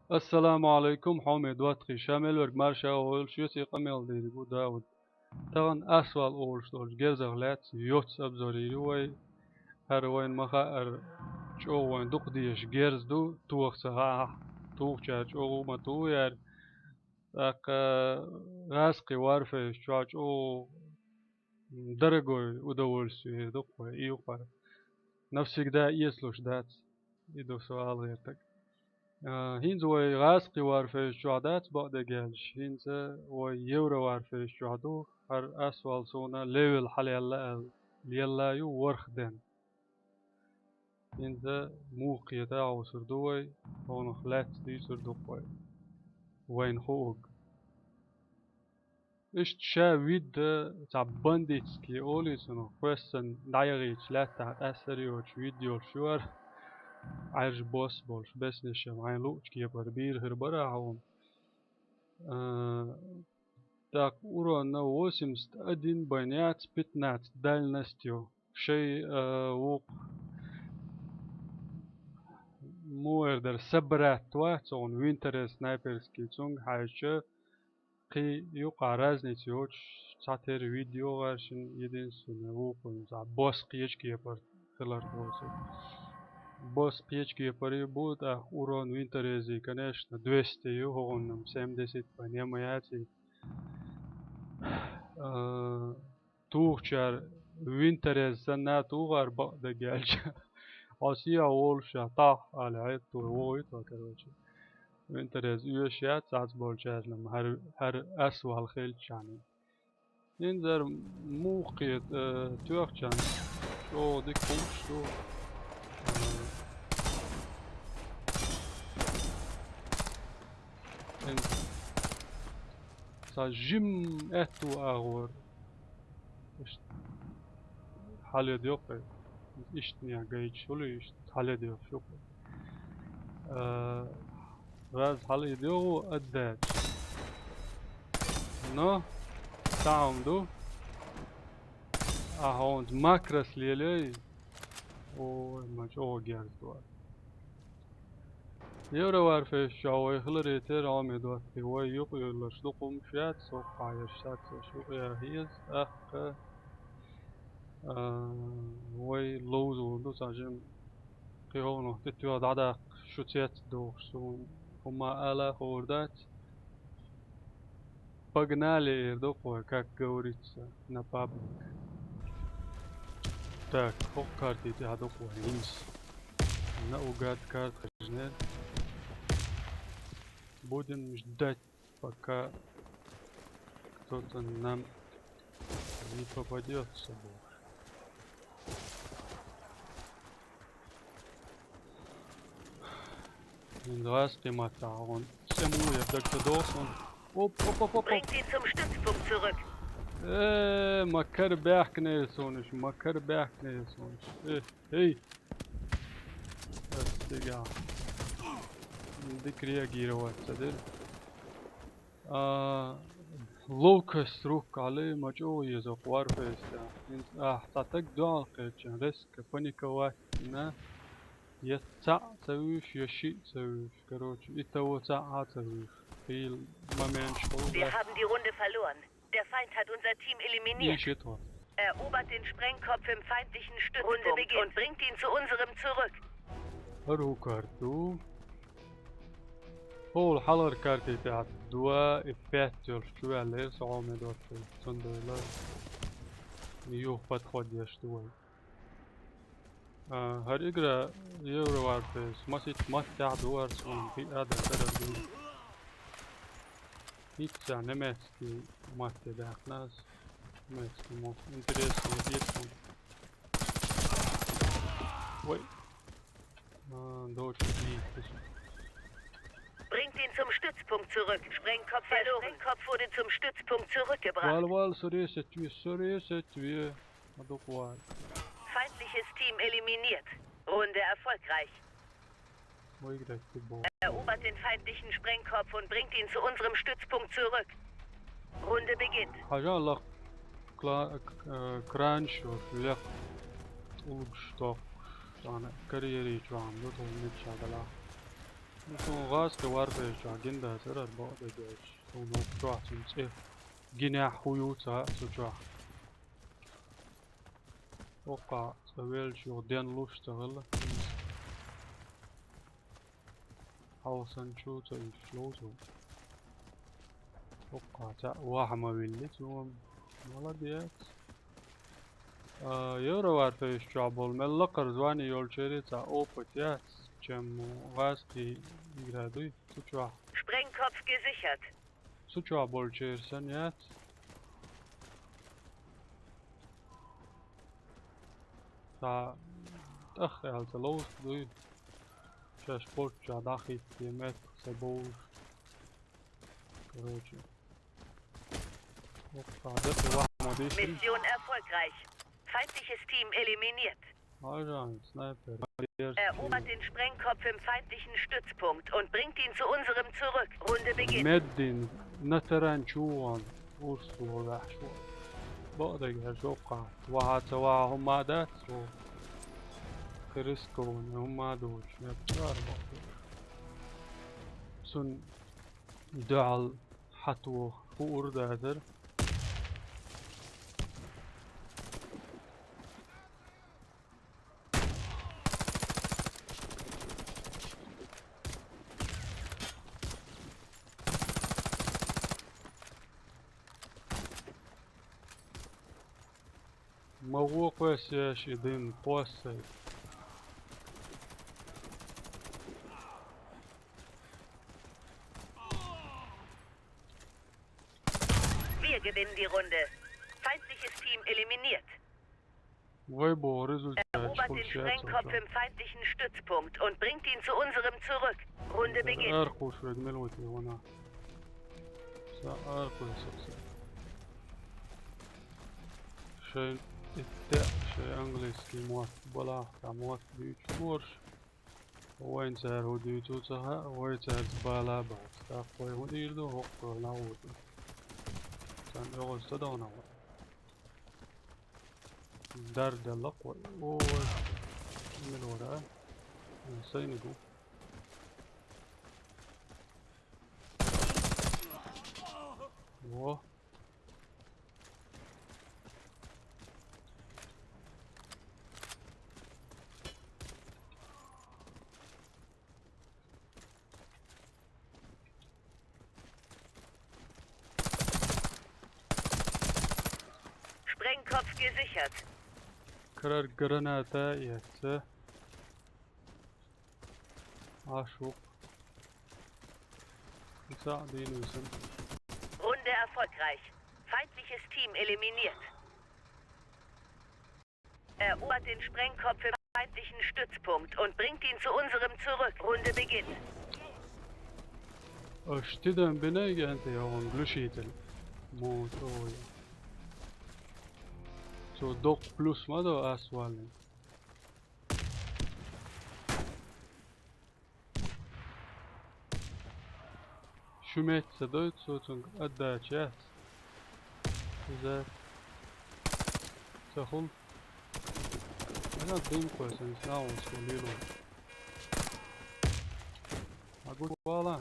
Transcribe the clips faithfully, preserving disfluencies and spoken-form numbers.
Ассаламу алейкум, хьоме доттагӀий, ша мел верг марша волаш, шуца къамел дийриг ву Дауд. Тахан Асвал олуш долчу герзах лаьцна йоццу обзор йийр ю вай. ХӀара вайна ма хаъара, чӀогӀа вайна дукха дезаш герз ду, тоха ца хаахь, тухучара чӀогӀа ма туху яра. ТӀаккха гӀазкхи Warfare чохь чӀогӀа дорогой удовольствие ду-кх вай, и ю-кх хӀара. Навсегда эцалуш дац. И ду со ала гӀертарг. А, хӀинца вай гӀазкхи Warfare чохь дац, бакъдерг аьлча, хӀинца вай Евро Warfare чохь ду, хӀара Асвал суна левел хьалаелла аьлла, лелла ю ворхӀ денна. ХӀинца муха кхета а хьовсур ду вай, хьуна лаьцна дуьйцур ду-кх вай. Вайна хуург. Иштта ша вида цхьа бандитский олий цунах, кхоьссина дӀаяхийча лаьттахь къаьстар йоцуш вида йолуш ю хӀара. Ӏаьржа босс болуш, беснешам хьайн луучу кепара бийр хир бара хьуна. А, тӀаккха урона восемьдесят один бан яц, пятнадцать дальность ю. Шай, а, вукху муха эр дара, собрат вац хьуна, винторез снайперский цунга хьаьжча, кхин юкъахь разница йоцуш, цхьатерра вида йогӀаьршина, единственное, вукхунна цхьа босс кхечу кепара хилар доцург. Босс кхечу кепаре бу, тӀаккха урон винторезий, конечно, двести ю, хӀокхунна-м семьдесят бан ма яц и. А, тухучара винторез санна а тухара, бакъдерг аьлча. Хьо сехьа волуш ша тӀаккха ала хьетта вогӀуьйту, короче. Винторез оьшуш яц цхьацболчарна-м хӀара, хӀара Асвал хилчахьана. ХӀинца хӀара муха кхета, э, тоьхчан чӀогӀа дика хӀумаш ду. Э, хӀинца сан жим аьтту агӀор. Иштта хьале доьху, иштта нехан гайташ хуьлу, иштта хьале доьхуш ю-кх. А, раз хьале доьху, аддаьча. Но, таӀам ду. Ахьа хӀунца макрас лелей. Ой, ма чӀогӀа герз ду. Евро Warfare чохь вай хиларе терра хьоме доттагӀий, вай юкъайоьлларш дукха хӀумаш яц, хӀокху хьаерш сацош юкъаяха еза, тӀаккха, а, вай ловзор ду цхьа жима. Кхин хӀокхунах тӀе тоьхна дӀадаккха шу цецдохуш суна хӀума ала а хуур дац. Погнали, эр ду-кх вай, как говорится, на паблик. Так, хӀокху карти тӀехь ду-кх вай хӀинца. Наугад карта хьажнера. Будем ждать, пока кто-то нам не попадётся больше. Ин дагӀас къимат тӀехь хьуна. ЦӀе муха яр дагца доху суна. Оп, оп, оп, оп, оп. Bringt ihn zum Stützpunkt zurück. Э, ма кара баьхкинера суна уьш, ма кара баьхкинера суна уьш. Э, эй. Ас дигахь. Дика реагировать ца дира. А, ловкость рук Ӏалий, ма чӀогӀа еза хӀокху Warfare-ста. ХӀинца ахь цхьа таг дуьхьал кхеччан, резко паниковать дина, я цхьаъ ца вуьйш, я шиъ ца вуьйш. Короче, и того цхьаъ а ца вуьйш. Хийла моменташ хуьлу. Wir haben die Runde verloren. Der Feind hat unser Team eliminiert. Иши тхо. Erobert den Sprengkopf im feindlichen Stützpunkt und bringt ihn zu unserem zurück. ХӀара хӀун карта ду? ХӀора хьалхара карти тӀехь два и пять йолуш чуваьллера со хьоме доттагӀий. Цундела юха подход еш ду вай. А, хӀара игра Евро Warfare, масийтта маттехь ду хӀара суна, кхин а дан карара ду. ХӀинца немецкий матте даьккхина ас. Немецкий мат. Интересно, есть он. Ой. А, дочь убийцы. Bringt ihn zum Stützpunkt zurück. Sprengkopf verloren. Der Sprengkopf wurde zum Stützpunkt zurückgebracht. Вал, вал, соресет ве, соресет ве. Ма дукха вала. Feindliches Team eliminiert. Runde erfolgreich. Выиграть футбол. Erobert den feindlichen Sprengkopf und bringt ihn zu unserem Stützpunkt zurück. Runde beginnt. Хьажа лах кла-, к-, э, кранчо лех улгуш тохуш. Царна карьери чуам ду, тхо мичча дала. Ну, цунна гӀазкхи варфейс чохь гина дацара ара бакъдерг аьлча. Цунна хӀокху чохь цунна цӀе гинехь хӀун ю ца хаьа цу чохь. ХӀокхахь цӀа велча юха денлуш ца хилла. Хьовсанчу ца уьйсуш ловзу. ХӀокхахь цхьаъ ваха ма виллица вон. Молодец. А, Евроварфейс чохь болу мел лакхара звани йолчерий цхьа опыт яц, чем гӀазкхи игра дуй цу чохь. Sprengkopf gesichert. Цу чохь болчеран санна яц. Цхьа тӀах аьлла ца ловзуш дуй. Шаьш болччохь дӀахӀитте меттах ца бовлуш. Короче. Оп, а, дерг вахьа ма дийшина. Mission erfolgreich. Feindliches Team eliminiert. Хьажа, снайпер. Erobert den Sprengkopf im feindlichen Stützpunkt und bringt ihn zu unserem zurück. Runde beginnt. Меддин, на таранчу вон, урс вон ваьхьаш вон. Бакъдерг аьлча, хӀокхахь ваха ца ваха хӀумма дац вон. Кхин рискованный хӀумма доцуш, меттара бакъдерг. Цунна дуьхьал хьатвоху хуур дацара. Ма гӀо кхоьссеш и дин, кхоссай. Wir gewinnen die Runde. Feindliches Team eliminiert. Вай боху результат. Erobert den Sprengkopf im feindlichen Stützpunkt und bringt ihn zu unserem zurück. Runde beginnt. Аркхуш вег мел вати вана. Са аркхуш са. Шайн итте, шайн английский мотт, балахка мотт дуьйцуш борш. Вайн цара хӀун дуьйцу ца хаьа, вай цаьрца бала бац. ТӀаккха вай хӀун дийр ду, хӀокхо нагӀур ду. Царна оьгӀаз ца дахана вай. Дар делла кхо. Ой, мила вара, а? Сайниг ву. Во. Sprengkopf gesichert. Карара граната эца. Ӏаш ву-кх. Ца дийна висина. Runde erfolgreich. Feindliches Team eliminiert. Erobert den Sprengkopf im feindlichen Stützpunkt und bringt ihn zu unserem zurück. Runde beginnt. Аш тидан бинайга анте йогӀун глушитель. Мо тӀой. Цо доккха плюс ма до асвалин. Шу метта ца дойту, цо цунга отдача яц. Иза ца хул. Ана дин кхой сан, снова ушку лило. А гуш вала.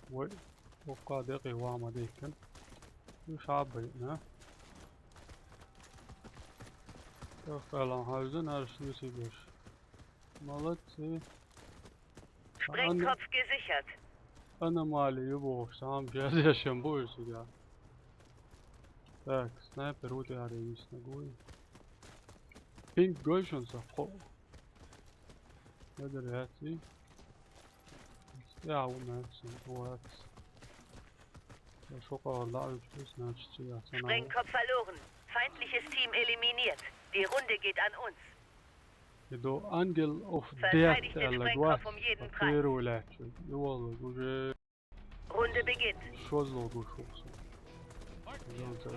Вай, оккха декъе вама дехкан. Уж хьаббай, на? Тахкалан хьаьвзан, арш нисигаш. Молодцы. Sprengkopf gesichert. Аномалия ю бохуш, сам бязешем бу изига. Так, снайпер утяре виснагуй. Пинг гой шун са хо. Медер яци. Ja, у нас вот. Я шо кавар да уж, значит, я сана. Sprengkopf verloren. Feindliches Team eliminiert. Die Runde geht an uns. Иду Angel of Death аьлла гвас. Первый лаьттачу. Йолу уже. Runde beginnt. Шозлагуш ву со. Зонца.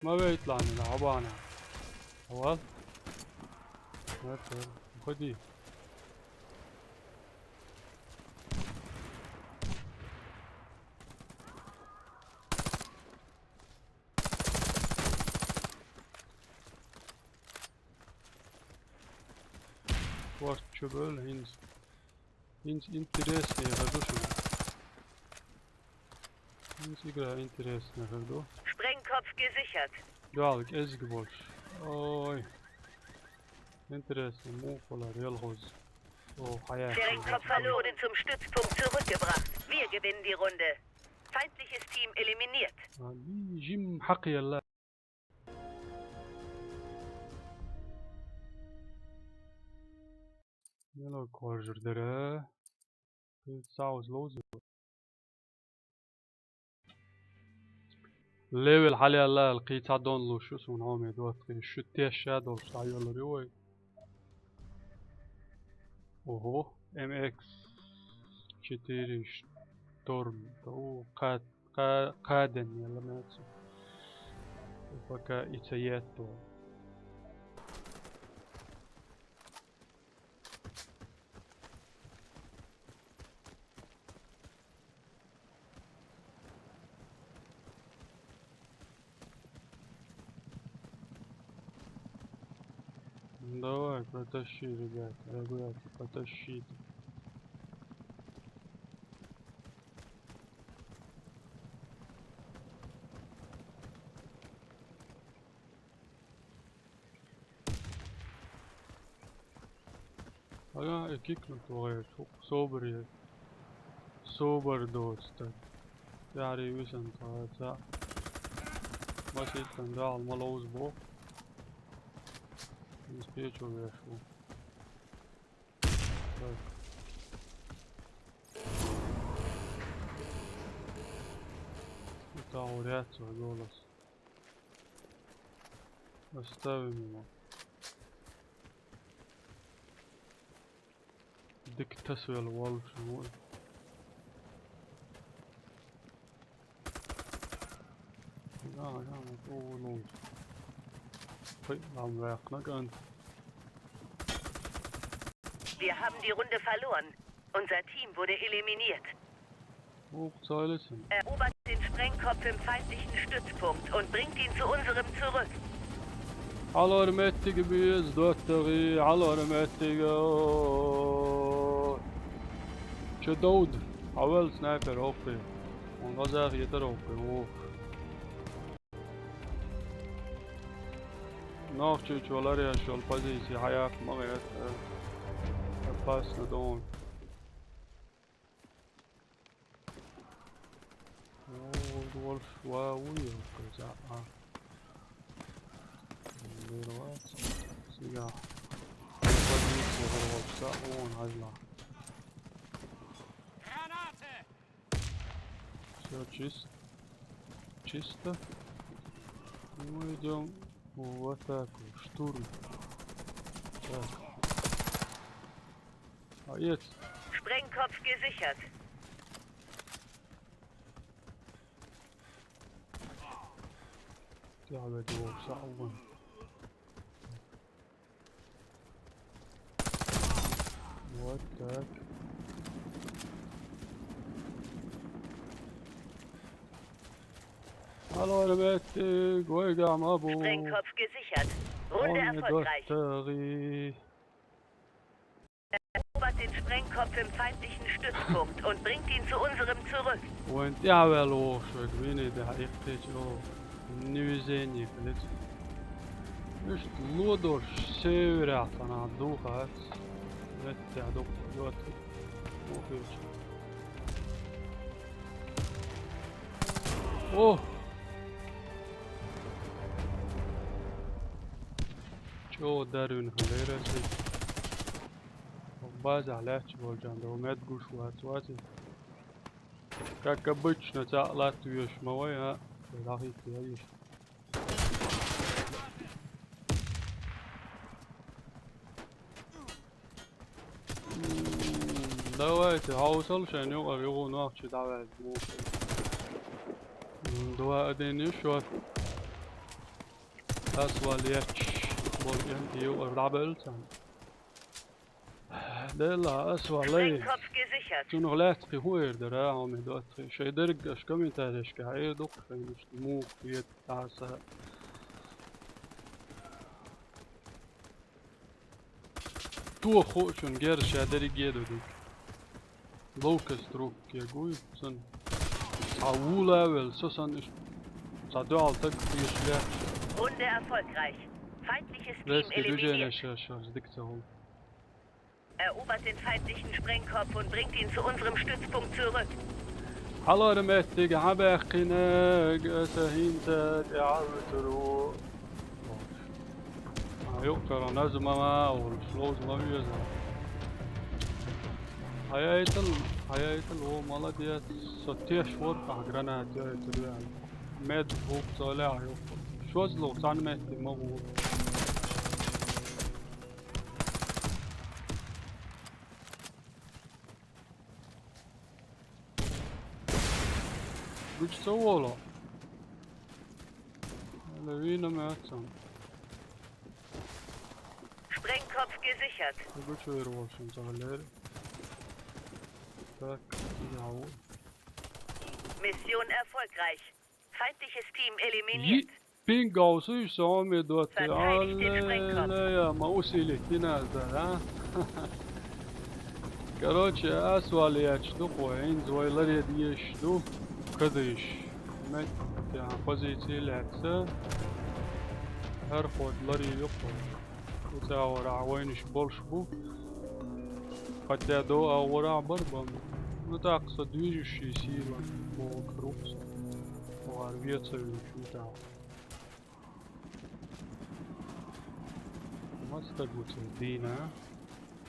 Ма вейтлан, Абана. Авал. Уходи. Чу бевлла хӀинца. ХӀинца интереснее хир ду шуна. ХӀинца игра интереснее хир ду. Sprengkopf gesichert. Дуьхьал кӀезига болуш. Ой. Интересно, муха хилар ялхоза. О, хьаяхь. Sprengkopf verloren. Wurde zum Stützpunkt zurückgebracht. Wir gewinnen die Runde. Feindliches Team eliminiert. А, би жим хьакхаелла. Мело коржир дара. Кхин саус ловзу. Левел хьалаялла, кхин цхьа дон луш ю суна хьоме доттагӀий, шу тешша долуш дӀайоьллур ю вай. Ого, М Х четыре Шторм. О, кхат Кха-, кхаден яла меца. Пока и ца етто. Ну давай, протащи, ребята, ребята, потащите. Ага, и кикнут вогӀерчу, хӀу-, собаре. Собар доцу стаг. Яри висан тхаца. Маситтан дагӀал ма ловза боху. Иза печо веш ву. Так. И тагӀо ряц вай голос. Оставим его. Дика тасавелла волуш ву. Да, да, да, о, ну. Пхи, ам ваьккхина кӀант. Wir haben die Runde verloren. Unser Team wurde eliminiert. Ух, цайлисин. Erobert den Sprengkopf im feindlichen Stützpunkt und bringt ihn zu unserem zurück. Хьалара меттиг беза, доттагӀий, хьалара меттиг. Чу довда, хьавелла снайпер хӀокхе. Вон хаза хетара хӀокхе, вух. Нохчийчо ларъеш йолу позиция хьаяккха ма гӀерта. Опасно дона. О, вай ву я, кхуза, а. Лер вац. Цигахь. Позиция хир волчу са, вон хьажла. Всё чис-, чисто. И мы идём в атаку, штурм. Так. А jetzt? Sprengkopf gesichert. Ja, wir do, so. What the heck? Hallo, der Bettig, Goigam, Abo. Sprengkopf gesichert. Runde erfolgreich. Erobert den Sprengkopf im feindlichen Stützpunkt und bringt ihn zu unserem zurück. Вайн тӀаьхьаваьлла вогӀуш верг вийна де хьаэккхича, о, невезение, блядь. Иштта лодош северехь цхьана духац. Меттехь дукха йоцу. О, хилча. О! ЧӀогӀа дарвина хилира аса. Базахь лаьтташ волчарна дов мед гуш вац, вац. Как обычно, цхьаъ латта веш ма вай, а? ДӀахӀитта яйиш. М, давайте, хьовсал шайн юкъара юху нохчи дӀаваьлла. М, два один ю шот. Ас вал етташ болу кӀентий юкъара дӀабевлла царна. Делла, ас валлай. Sprengkopf gesichert. Цунах лаьцна кхин хӀун эр дара, хьо ме доццахь. Шайн дерг аша комментарийшкахь эр дукха шайна иштта муха хета аса. Тоху шун герша дерриге а ду. Ловкость рук кегуй, сан. Цхьа вула вел, со сан иш. Цхьа дуьхьал таг кхеш лаьтташ. Runde erfolgreich. Feindliches Team Резко eliminiert. Движение ша, ша, дика ца хул. Erobert den feindlichen Sprengkopf und bringt ihn zu unserem Stützpunkt zurück. Хьалара меттиг хьабаьккхинарг аса хӀинца тӀаьхьа вуьтур ву. А, юккъера назма ма а волуш, ловза ма веза. Хьаяйтал, хьаяйтал, о, молодец. Со теш ворхӀ ахь гранат яйтар веана. Мед хӀух цолехь юккъе. ШозлагӀа цхьана меттиг ма гӀур. Гуча ца воло. Ала вийна ма яц сан. Sprengkopf gesichert. Гуча вер волшун ца лер. Так, яу. Mission erfolgreich. Feindliches Team eliminiert. Пинг гӀовсуш со ме дотти. Verteidigt den Sprengkopf. Аллилуйя, ма усилить дина аса, а? Короче, ас валлияташ ду кхо, хӀинца вай ларе дезаш ду, кадыш. Меттехь позиций лаьцна. ХӀара кхо ларий ю кхо. УьцагӀора вайнаш болуш бу. Хотя до агӀора бар бан. Ну так, со движущий сила. Боху рух со. Вар вецавеш витахь. Мастагуца дийна.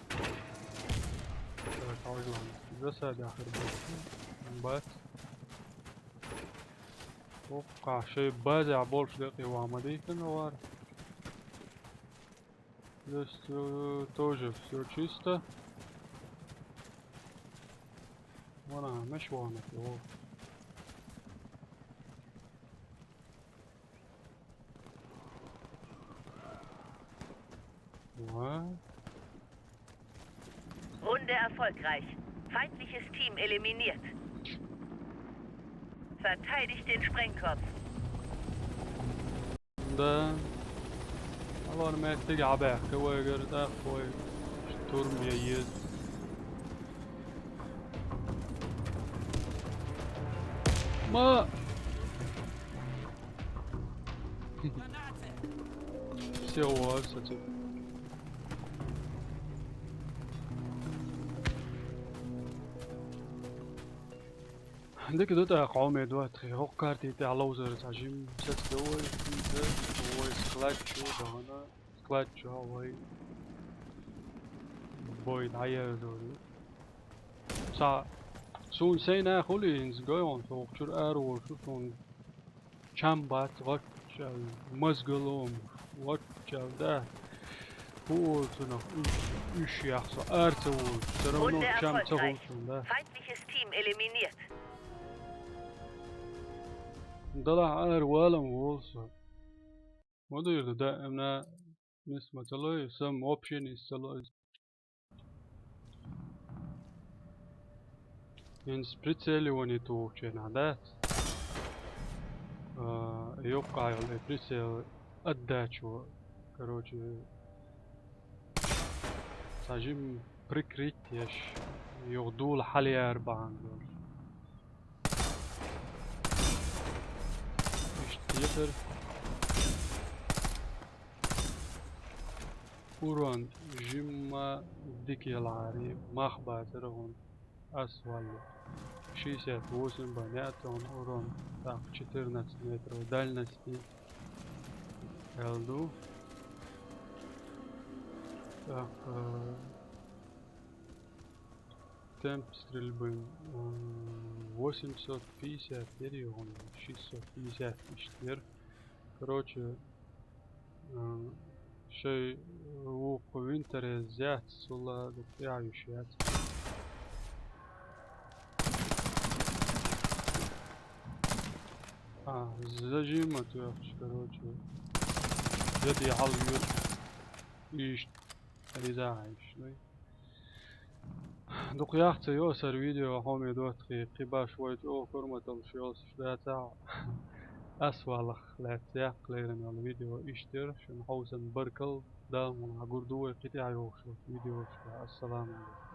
Так, хьажлан. Засада хир бу. Бац. Оккха, шайн база болуш декъе ван ма дийцина вара. Здесь, э, тоже всё чисто. Вон, а, меш вон, о. Ва? Runde erfolgreich. Feindliches Team eliminiert. Verteidigt den Sprengkopf. Да. Алор меттиг а баьхка вайгара тӀаккха вай штурм е еза. Ма! Все, вот, кстати. Дика ду тӀаккха, хьо ме доттагӀий, хӀокху карти тӀехь ловзар цхьа жимма саца ду вай, иза вай склад чу дахана, склад чу вай бой дӀаерзор ю. Цхьа, суна сайн нах хуьлий хӀинца гой хьуна, со хӀокху чуьра ара волуш ву, суна чам бац, гӀоччал, мазгалом, гӀоччал, да. ХӀун олу цунах, уьш, уьш яхь со ара ца волуш, всё равно чам ца хуьлу суна, да. Feindliches Team eliminiert. Далахь ара валам волу со. Ма дуьйр ду, да, амна нис ма ца лой, сам общий нис ца лой. ХӀинца прицеливание тухучу хенахь дац. А, юккъахь йолу и прицел отдача, короче, цхьа жимма прикрыть еш, юха дула хьалаяр бахьана долуш. Иштта ехар. Урон жимма дика ялахьара, мах бацара хӀуна ас валле. Шестьдесят восемь бан яа тхуна урон, тӀаккха четырнадцать метров дальности. Аьлла ду. ТӀаккха темп стрельбы, м, восемьсот пятьдесят яра, хӀуна шестьсот пятьдесят иштта яра. Короче, м, шайн вукху винтарез яц, цул а дукха тӀаьхьа йиш яц. А, зажим а тоьхча, короче, я тӀе хьал йоьшу. Иштта, реза хьайш, ну. Дукха яхца йо сар видео, хьоме доттагӀий, кхин баш вай чӀогӀа хӀурматаллаш йолуш дацахь. Асвалах лаьцна яккха лерина йола видео иштта яра. Шуна хьовсанна баркалла, Дала мукъ лахь гур ду вай кхин тӀехьа йогӀуш йолчу видеошкахь. Ассаламу алейкум.